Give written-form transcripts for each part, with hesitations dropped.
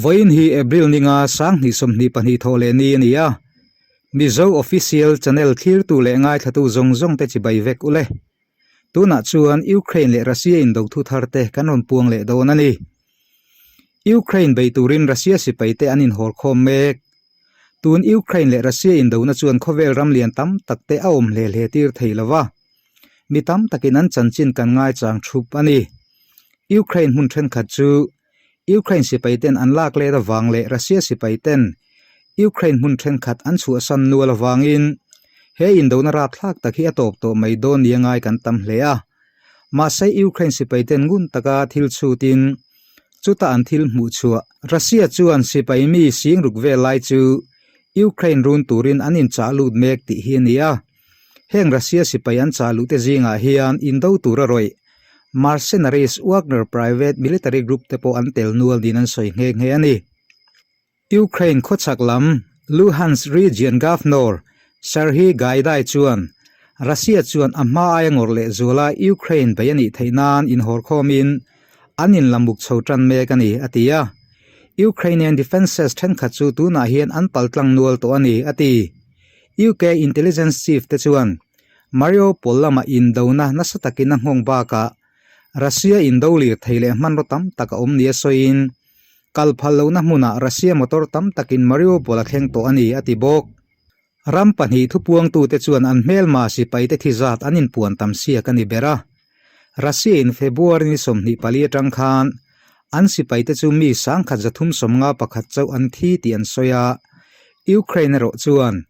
Vawiin hi April ninga 2022 thawh leh ni a ni a, Mizo Official Channel thlirtu leh ngaithlatu zawng zawng te chibai vek ule. Tunah chuan Ukraine leh Russia indo thu thar te kan rawn puang leh dawn a ni. Ukraine bei turin Russia sipai te an inhawl khawm mek. Tun Ukraine leh Russia indona chuan khawvel ram lian tam tak te a awm hle hle tir thei lo va. Mi tam takin an chanchin kan ngaichang thup a ni. Ukraine hmun thenkhat chu Ukraine sipai ten an lak let avang leh Russia sipai ten Ukraine hmun thenkhat an chhuahsan nual avangin he indona rapthlak tak hi a tawp tawh mai dawn nia ngai kan tam hle a. Mahse Ukraine sipai ten ngun taka thil chhutin chuta an thil hmuh chhuah Russia chuan sipai mi singruk vel lai chu Ukraine run turin an inchah lut mek tih hi a ni a. Heng Russia sipai an chah luhte zingah hian indo tura rawih Mercenaries Wagner private military group te pawh an tel nual niin an sawi nghe nghe a ni. Ukraine khawchhak lam Luhansk region Governor Serhiy Gaidai chuan Russia chuan a hma aia ngawrh leh zuala Ukraine bei a nih theih nan inhawrkhawmin an inlamuk chho tan mek a ni, a ti a. Ukrainian defences thenkhat chu tunah hian an paltlang nual tawh a ni, a ti. UK intelligence chief te chuan Mariupol lama indona nasa takin a nghawng bakah Russia indo lirthei leh hmanraw tam tak a awm nia sawiin kal phal lohna hmunah Russia motor tam takin Mariupol a thleng tawh a ni, a ti bawk. Ram pahnih thupuangtute chuan an hmelma sipaite thi zat an inpuan tam siak a ni ber a. Russia in February ni 24 atang khan an sipaite chu mi 1351 chauh an thi tih an sawi a, Ukraine erawh chuan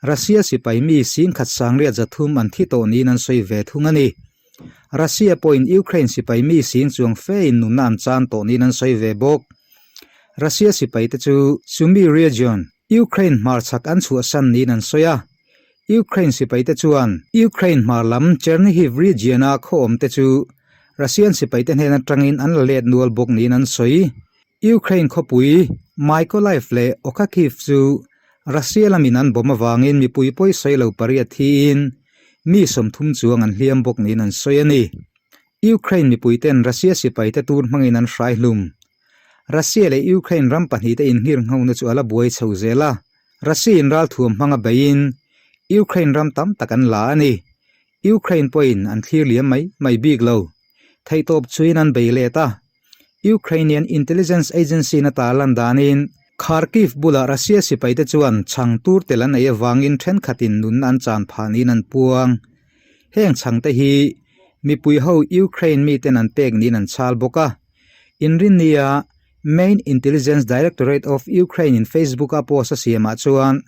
Russia sipai mi 1303 an thi tawh niin an sawi ve thung a ni. Russia pawhin Ukraine sipai mi sing chuang fein nunna an chan tawh niin an sawi ve bawk. Russia sipaite chu Sumy region, Ukraine hmarchhak an chhuahsan niin an sawi a. Ukraine sipaite chuan Ukraine hmar lam Chernihiv region-a khaw awmte chu Russian sipaite hnen atangin an la let nual bawk niin an sawi. Ukraine khawpui Mykolaiv leh Okhakhiv chu Russia lamin an bomb avangin mipui pawi sawi lo pariat thiin mi 30 chuang an hliam bawk niin an sawi a ni. Ukraine mipuiten Russia sipaite tur hmangin an hrai hlum. Russia leh Ukraine ram pahnihte inngirnghona chu a la buai chho zel a, Russia-in ralthuam hmanga beiin Ukraine ram tam tak an la a ni. Ukraine pawhin an thlir liam mai mai bik lo. Theihtawp chuin an bei let a. Ukrainian intelligence agency-in a tarlan danin Kharkiv bulah Russia sipaite chuan chhang tur tel an ei avangin thenkhatin nunna an chan phah niin an puang. Heng chhangte hi mipui ho Ukraine miten an pek niin an chhal bawk a. Inrinnia Main Intelligence Directorate of Ukraine in Facebook a post a siamah chuan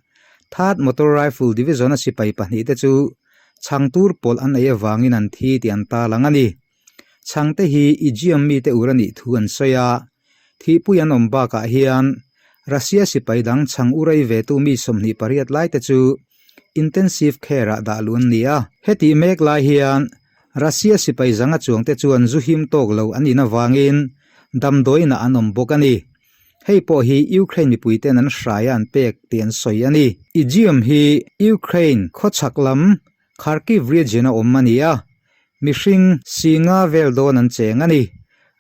Third Motor Rifle Division a sipai pahnihte chu chhang tur pawlh an ei avangin an thi tih an tarlang a ni. Chhangte hi Izium mite ur a nih thu an sawi a, thihpui an awm bakah hian Russia sipai dang chhang ur ei vetu mi 28 laite chu intensive care-ah dah luh an ni a. Hetih mek lai hian Russia sipai zanga chuangte chuan zu him tawk lo an in avangin damdawiinah an awm bawk a ni. Hei pawh hi Ukraine mipuiten an hraia an pek tih an sawi a ni. Izium hi Ukraine khawchhak lam Kharkiv region a awm a ni a, mihring singa vel dawn an cheng a ni.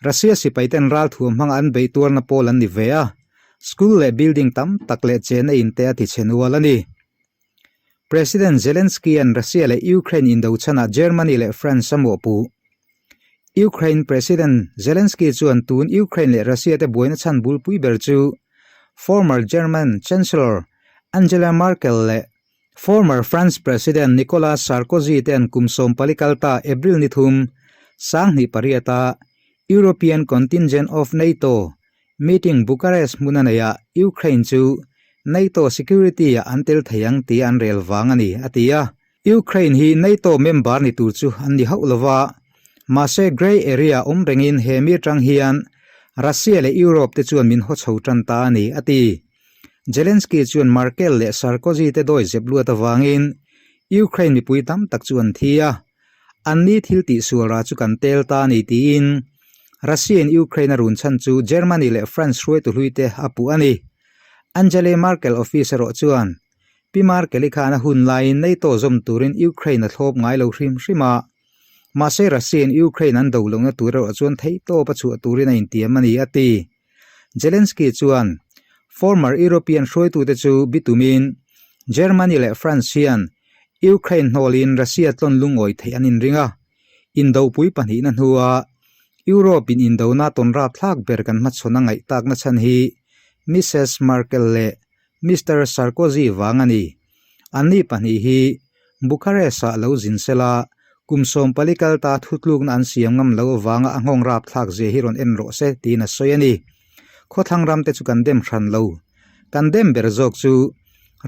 Russia sipaiten ralthuam hmanga an beih tuarna pawl an ni ve a, school leh building tam tak leh chenna in te a tichhe nual a ni. President Zelensky-a'n Russia leh Ukraine indo chhanah Germany leh France a mawhpuh. Ukraine President Zelensky chuan tun Ukraine leh Russia te buaina chhan bulpui ber chu former German Chancellor Angela Merkel leh Former France President Nicolas Sarkozy te'n kum 14 kal ta April ni thum, 2008-a European Contingent of NATO meeting Bucharest hmun a neihah Ukraine chu NATO security-ah an tel thei ang tih an rel vang a ni, a ti a. Ukraine hi NATO member ni tur chu an ni hauh lova, mahse grey area awm rengin he mi atang hian Russia leh Europe te chuan min haw chho tan ta a ni, a ti. Zelensky chuan Merkel leh Sarkozy te dawi zep luat avangin Ukraine mipui tam tak chu an thi a, anni thil tihsual rah chu kan tel ta a ni tiin Russia-in Ukraine a run chhan chu Germany leh France hruaitu hluite a puh a ni. Angela Merkel office erawh chuan Pi Merkel-i khan a hun laiin NATO zawm turin Ukraine a thlawp ngai lo hrim hrim a, mahse Russia-in Ukraine an do lohna tur erawh chuan theihtawp a chhuah turin a intiam a ni, a ti. Zelensky chuan former European hruaitute chu bitumin Germany leh France hian Ukraine hnawlin Russia tlawn lungawi theih an inring a, indopui pahnihna hnua Europe in indona tawn rapthlak ber kan hmachhawn a ngaih takna chhan hi Mrs Merkel leh Mister Sarkozy vang a ni. Anni pahnih hi Bucharest-ah lo zin sela, kum 40 kal ta thutlukna an siam ngam lo avanga a nghawng rapthlak zia hi rawn en rawh se tiin a sawi a ni. Khawthlang ramte chu kan dem hran lo. Kan dem ber zawk chu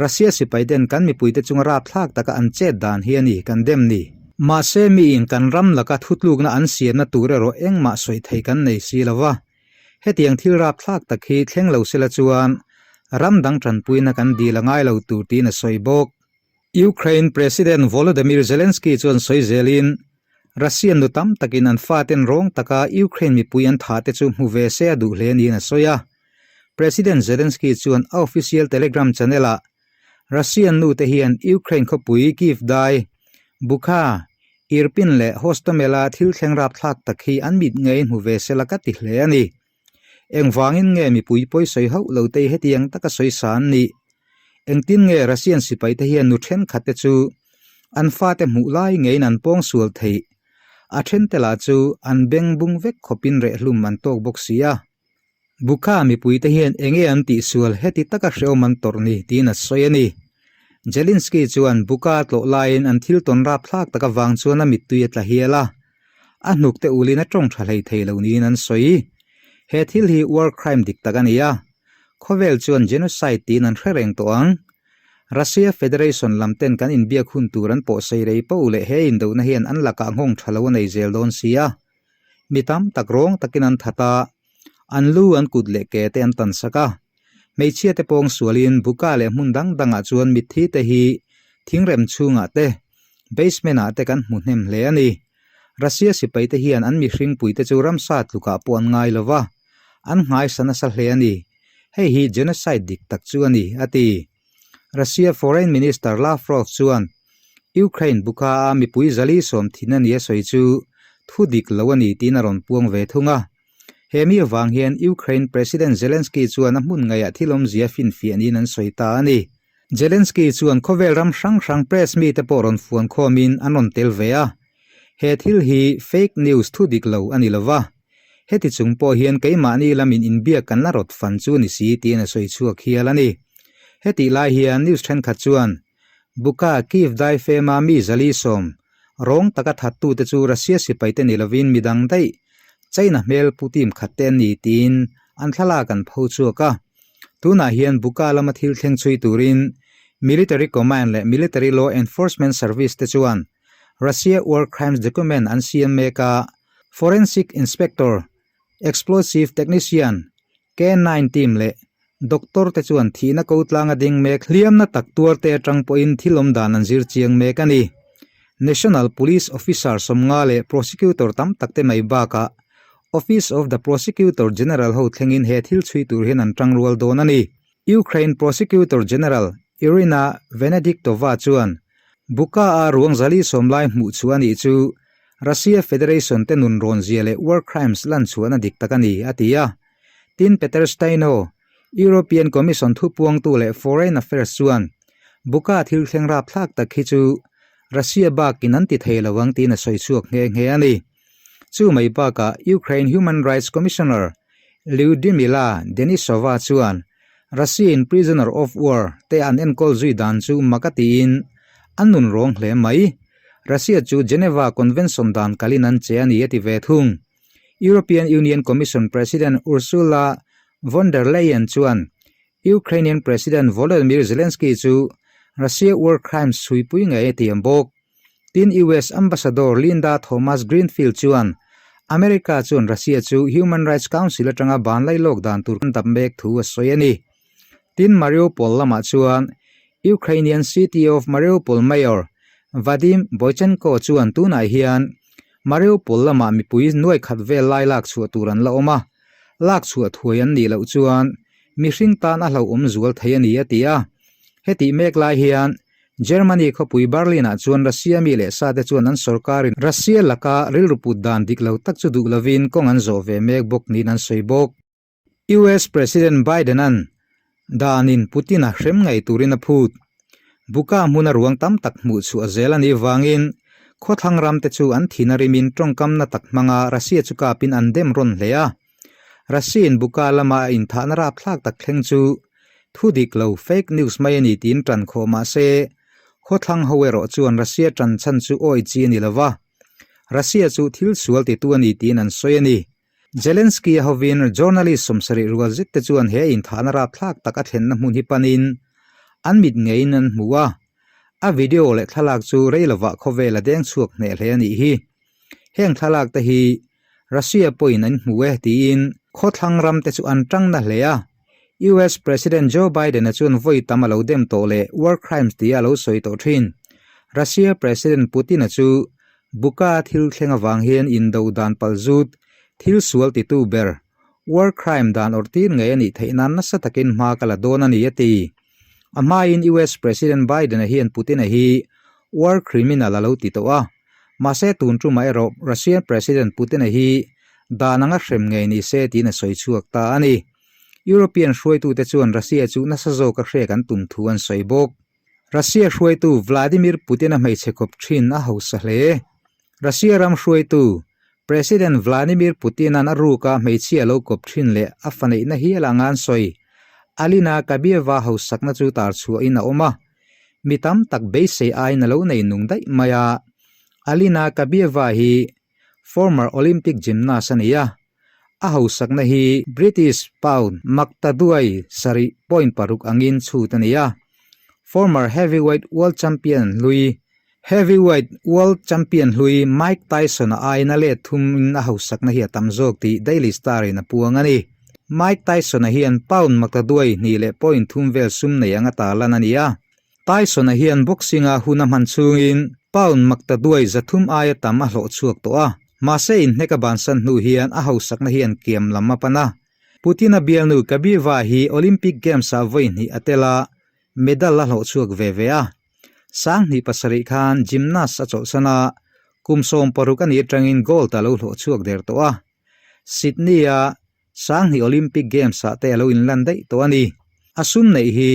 Russia sipai ten kan mipuite chunga rapthlak taka an chet dan hi a ni kan dem ni. Mahse miin kan ram laka thutlukna an siamna tur erawh engmah sawi thei kan nei si lo va. Hetiang thil rapthlak tak hi thleng lo sela chuan ram dang tanpuina kan dil a ngai lo tur tiin a sawi bawk. Ukraine President Volodymyr Zelensky chuan sawi zelin, Russian nu tam takin an faten rawng taka Ukraine mipui an thah te chu hmu ve se a duh hle niin a sawi a. President Zelensky chuan a official Telegram channel-ah Russian nu te hian Ukraine khawpui Kyiv dai, Bucha, Irpin leh Hostomel-a thil thleng rapthlak tak hi an mit ngeiin hmu ve sela ka ti hle a ni. Engvangin nge mipui pawi sawi hauh lo te hetiang taka sawi sa an nih? Engtin nge Russian sipaite hian nu thenkhatte chu an fate hmuh lai ngeiin an pawng sual theih? A thente lah chu an beng bung vek khawpin rehhlum an tawk bawk si a. Bukha mipuite hian enge an tihsual heti taka hrehawm an tawrh ni tiin a sawi a ni. Zelensky chuan Bukha tlawh laiin an thil tawn rapthlak tak avang chuan a mittui a tla hial a, a hnuk te ulin a tawng tha hlei thei lo niin an sawi. He thil hi war crime dik tak a ni a, khawvel chuan genocide tiin an hre reng tawh ang. Russia Federation lam ten kan inbiak hun tur an pawh sei rei poh leh he indohna hian an lakah nghawng tha lo a nei zel dawn si a. Mi tam tak rawng takin an that a, an lu an kut leh ke te an tan sak a. Hmeichhia te pawng sualin Buka leh hmun dang dangah chuan mitthi te hi thingrem chhungah te, basement ah te kan hmu hnem hle a ni. Russia sipai te hian an mihring pui te chu ramsa tlukah pawh an ngai lo va, an nghaisa nasa hle a ni. Hei hi genocide dik tak chu a ni, a ti. Russia Foreign Minister Lavrov chuan Ukraine buka a mipui zali sawm thin a nia sawi chu thu dik lo a ni tiin a rawn puang ve thung a. He mi avang hian Ukraine President Zelensky chuan a hmun ngaihah thil awmzia finfiah niin an sawi ta a ni. Zelensky chuan khawvel ram hrang hrang press mite pawh rawn fuan khawmin an rawn tel ve a. He thil hi fake news thu dik lo a ni lo va. Heti chung pawh hian keimahni lamin inbiak kan la rawt fan chu ni si tiin a sawi chhuak hial a ni. Hetih lai hian news thenkhat chuan Buka Kyiv daifema mi 410 rawng taka thattute chu Russia sipaite ni lovin midang daih China hmel pu team khat te an ni tiin an thlalak an pho chhuak a. Tunah hian Buka lama thil thleng chhui turin Military Command leh Military Law Enforcement Service te chuan Russia War Crimes document an siam mek a, Forensic Inspector, Explosive Technician, K9 team leh Doctor te chuan thihna ko tlanga ding mek hliamna tak tuar te atang pawhin thil awm dan an zir chiang mek a ni. National Police Officer 50 leh Prosecutor tam tak te mai bakah Office of the Prosecutor General ho thlengin he thil chhui tur hian an tangrual dawn a ni. Ukraine Prosecutor General Iryna Venediktova chuan Buka-a ruang 410 lai hmuh chu a nih chu Russia Federation te nun rawn zia leh war crimes lan chhuahna dik tak a ni, a ti a. Tin Peter Steino, European Commission thupuangtu leh Foreign Affairs chuan Buka thil thleng rapthlak tak hi chu Russia bakin an ti thei lo ang tiin a sawi chhuak nghe nghe a ni. Chu mai bakah Ukraine Human Rights Commissioner Lyudmila Denisova chuan Russia-in prisoner of war te an enkawl zui dan chu mak a tiin an nun rawng hle mai. Russia chu Geneva Convention dan kalin an che a ni a ti ve thung. European Union Commission President Ursula von der Leyen chuan Ukrainian President Volodymyr Zelensky chu Russia war crimes chhuipui ngei a tiam bawk. Tin US Ambassador Linda Thomas-Greenfield chuan America chuan Russia chu Human Rights Council atanga ban lailawk dan tur kan dap mek thu a sawi a ni. Tin Mariupol lamah chuan Ukrainian City of Mariupol Mayor Vadim Boychenko chuan tunah hian Mariupol lamah mipui nuai khat vel lai lak chhuah tur an la awm a, lak chhuah thuai an nih loh chuan mihring tan a hlauhawm zual thei a ni a ti a. Hetih mek lai hian Germany khawpui Berlin-ah chuan Russia mi leh sate chuan an sorkarin Russia laka rilru put dan dik lo tak chu duh lovin kawng an zawh ve mek bawk niin an sawi bawk. US President Biden-a'n danin Putin-a hrem ngei turin a phut. Buka hmuna ruang tam tak hmuh chhuah zel a nih vangin khawthlang ramte chu an thin a rimin tawngkamna tak hmanga Russia chu kapin an dem rawn hle a. Russia-in Buka lama a inthahna rapthlak tak thleng chu thu dik lo, fake news, mai a ni tiin tan khawh mah se, khawthlang ho erawh chuan Russia tan chhan chu awi chi a ni lo va, Russia chu thil sual titu a ni tiin an sawi a ni. Zelensky-a hovin journalist sawmsarih rual zet te chuan he inthahna rapthlak tak a thlenna hmun hi panin an mit ngeiin an hmu a, a video leh thlalak chu rei lovah khawvel a deng chhuak hneh hle a nih hi. Heng thlalak te hi Russia pawhin an hmu e tiin khawthlang ram te chu an tang na hle a. US President Joe Biden-a chuan vawi tam a lo dem tawh leh war crimes tia a lo sawi tawh thin. Russia President Putin-a chu Buka thil thleng avang hian indo dan palh zut, thil sual titu ber, war crime dan awrh tir ngei a nih theih nan nasa takin hma ka la dawn a ni a ti. A hmain US President Biden-a hian Putin-a hi war criminal a lo ti tawh a. Mahse tun tumah erawh Russian President Putin-a hi dan anga hrem ngei ni se tiin a sawi chhuak ta a ni. European hruaitute chuan Russia chu nasa zawka hrek an tum thu an sawi bawk. Russia hruaitu Vladimir Putin-a hmeichhe kawp thin a hausa hle. Russia ram hruaitu President Vladimir Putin-a'n a ruka hmeichhia lo kawp thin leh a fa neihna hial anga an sawi Alina Kabieva hausakna chu tar chhuahin a awm a. Mi tam tak beisei aiin a lo nei nung daih mai a. Alina Kabieva hi former Olympic gymnast a ni a. A hausakna hi British pound maktaduai 7.6 angin chhut a ni a. Former heavyweight world champion hlui Heavyweight world champion hlui Mike Tyson-a aiin a let thumin a hausakna hi a tam zawk tih Daily Star-in a puang a ni. Mike Tyson-a hian pound maktaduai 2.3 vel sum nei anga tarlan a ni a. Tyson-a hian boxing-a hun a hman chhungin pound maktaduai 300 aia tam a hlawh chhuak tawh a. Mahse inhnek a bansan hnu hian a hausakna hian kiam lam a pan a. Putin-a bialnu Kabieva hi Olympic Games-ah vawi hnih a tel a, medal a hlawh chhuak ve ve a. 2007 khan gymnast a chawlhsan a, kum 16 a nih atangin gold a lo hlawh chhuak der tawh a. Sydney-a 2000 Olympic Games-ah te a lo inlan daih tawh a ni. A sum neih hi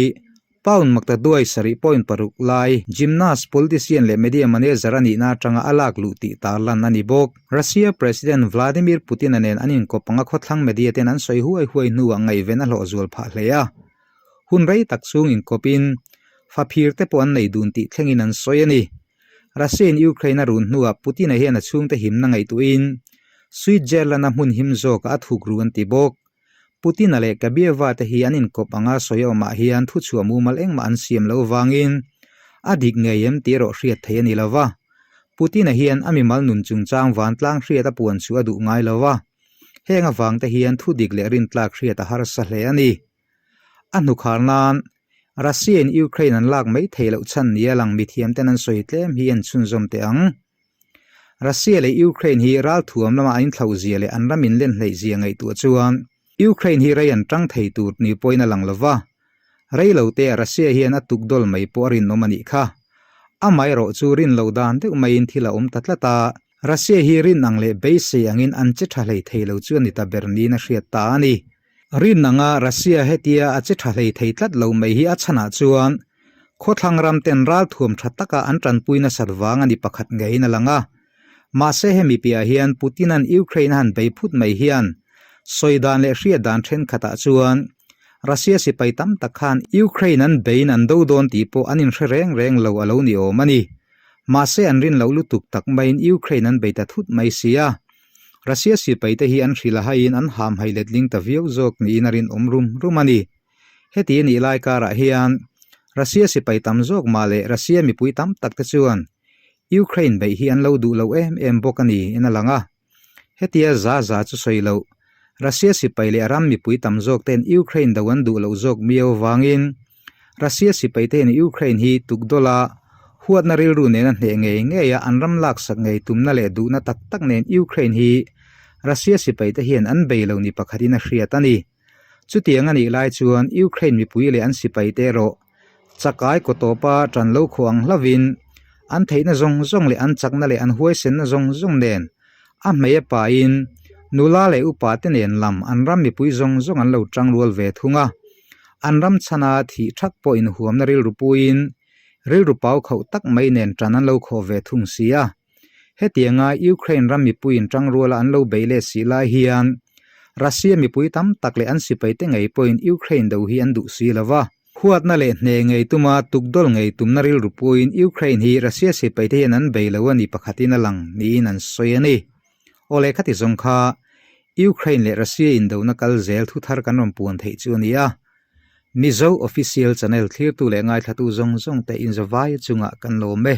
pound maktaduai 7.6 lai gymnast, politician leh media manager a nihna atanga a lak luh tih tarlan a ni bawk. Russia President Vladimir Putin-a nen an inkawp anga khawthlang media ten an sawi huai huai hnuah ngaihven a hlawh zual phah hle a. Hun rei tak chhung inkawpin faphir te pawh an nei dun tih thlengin an sawi a ni. Russia-in Ukraine a run hnuah Putin-a hian a chhungte himna ngaihtuahin Switzerland-a hmun him zawkah a thuk ru an ti bawk. Putin-a leh Kabieva te hi an inkawp anga sawi awmah hian thuchhuah mumal engmah an siam loh avangin a dik ngei em tih erawh hriat theih a ni lo va. Putin-a hian a mimal nun chungchang vantlang hriat a puan chu a duh ngai lo va. Heng avangte hian thu dik leh rintlak hriat a harsa hle a ni. A hnukhar nan Russia-in Ukraine an lak mai theih loh chhan nia lang mithiamten an sawi tlem hi an chhunzawm teh ang. Russia leh Ukraine hi ralthuam lama an inthlauh zia leh an ram inlen hleih zia ngaihtuah chuan Ukraine hi rei an tang thei tur ni pawhin a lang lo va. Rei lo te Russia hian a tuk dawl mai pawh a rinawm a nih kha. Amaherawh chu rin loh dan deuh maiin thil a awm ta tlat a, Russia hi rin ang leh beisei angin an che tha hlei thei lo chu a ni ta ber niin a hriat ta a ni. Rin anga Russia hetia a che tha hlei thei tlat lo mai hi a chhanah chuan khawthlang ram ten ralthuam tha taka an tanpui nasat vang a ni pakhat ngeiin a lang a. Mahse hemi piah hian Putin-a'n Ukraine a han bei phut mai hian sawi dan leh hriat dan thenkhatah chuan Russia sipai tam tak khan Ukraine an beiin an do dawn tih pawh an inhre reng reng lo a lo ni awm a ni. Mahse an rin loh lutuk tak maiin Ukraine an bei ta thut mai si a. Russia sipaite hi an hrilh a haiin an hamhai letling ta viau zawk niin a rinawm rum rum a ni. Heti a nih lai karah hian Russia sipai tam zawk mah leh Russia mipui tam tak te chuan Ukraine beih hi an lo duh lo em em bawk a ni in a lang a. Hetia za za chu sawi loh, Russia sipai leh ram mipui tam zawk ten Ukraine do an duh loh zawk miau avangin Russia sipaite hian Ukraine hi tukdawla huatna rilru nena hneh ngei ngei a an ram laksak ngei tumna leh duhna tak tak nen Ukraine hi Russia sipaite hian an bei lo ni pakhatin a hriat a ni. Chutiang a nih lai chuan Ukraine mipui leh an sipaite erawh chakai kaw tawpa tan lo khawh ang hlauhin an theihna zawng zawng leh an chakna leh an huaisenna zawng zawng nen a hmei a pain Nula leh upa te nen lam an ram mipui zawng zawng an lo tangrual ve thung a. An ram chhana thih thak pawh inhuamna rilru puiin rilru pau khauh tak mai nen tan an lo khawh ve thung si a. Hetianga Ukraine ram mipuiin tangruala an lo bei leh si lai hian Russia mipui tam tak leh an sipaite ngei pawhin Ukraine do hi an duh si lo va. Huatna leh hne ngei tuma tukdawl ngei tumna rilru puiin Ukraine hi Russia sipaite hian an bei lo a ni pakhatin a lang niin an sawi a ni. Aw leh khati zawng kha Ukraine leh Russia indona kal zel thu thar kan rawn puan theih chu a ni a. Mizo Official Channel thlirtu leh ngaithlatu zawng zawng te inzawvaia chungah kan lawm e.